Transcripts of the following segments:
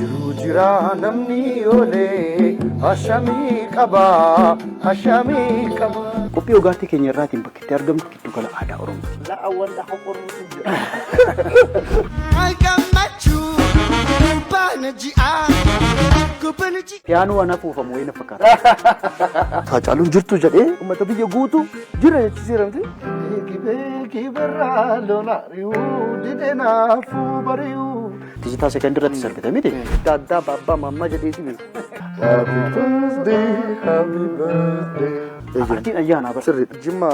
Jiruu jiraa namni oolee hashamii qabaa hashamii qabaa. Qophii dhugaatii keenya irraatiin bakki itti argamnu Giddugala Aadaa Oromooti. Piyaanoo waan afuufamu wayii na fakkaata. Haacaaluun jirtu jedhee uummata biyya guutuu jira jechiseera miti. Beeki beeki barraa lola ri'uu didee naafuu bari'uu. Tizitaa sekondii irratti sirbite miti. Daaddaa baabbaa maammaa jedhee si beeku. Happy birthday, happy birthday. Aartiin ayyaanaa bara. Sirriidha. Jimma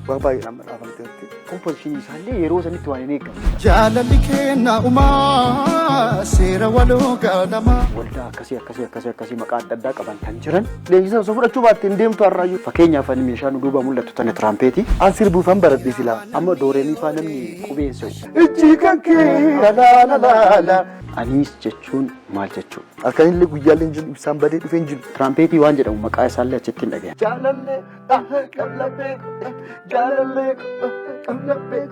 waa baay'eedhaan badhaafamteerti. Kompoozishinii isaallee yeroo sanitti waan hin eegamne. Jaalalli keenna uumaa seera waloo gaalamaa. Waldaa akkasii akkasii akkasii akkasii maqaa adda addaa qaban kan jiran. Leenjisaa osoo fudhachuu baatte hin deemtu har'aayyuu. Fakkeenyaaf ani meeshaa nu duuba mul'atu tana tiraampeetii. An sirbuufan baradhe silaa. Amma dooreemii faa namni qubeen se'u. Ijji kan kee alaala. Aniis jechuun maal jechuudha? Halkanillee guyyaallee hin jiru, ibsaan badee dhufee hin jiru. Tiraampeetii waan jedhamu maqaa isaallee achitti hin dhagayan. Jaalallee qablabbee jaalallee qablabbee.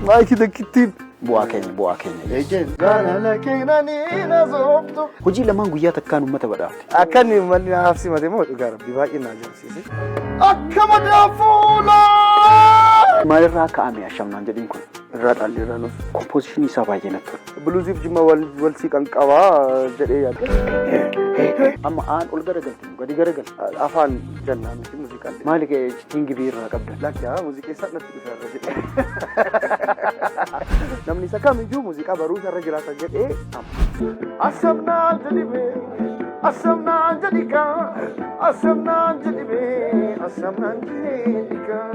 Maayikii takkittiin. Bu'aa keenya, bu'aa keenya. Jaalala keenanii na soobtu. Hojii lamaan guyyaa takkaan uummata badhaafte. Akka inni uummanni naaf simate moo dhugaa rabbi baay'ee na ajaa'ibsiise. Akka madaa fuulaa. Maalirraa ka'ame ashamnaan jedhiin kun? Irraa dhaalli irraa nuuf. Kompoozishinii isaa baay'ee natti tola. Bluusiif Jimma wal wal siqan qabaa jedhee yaada. Amma aan ol garagalti moo gadi garagalti? Afaan jannaa miti muuziqaan. Maali tiin gibii irraa qabdan? Lakki haa muuziqeessaan natti dhufe irra jedhee. Namni isa kamiyyuu muuziqaa baruu irra jiraata jedhee. Asamnaa jedhibee asamnaa jedhikaa asamnaa jedhibee asamnaa jedhikaa.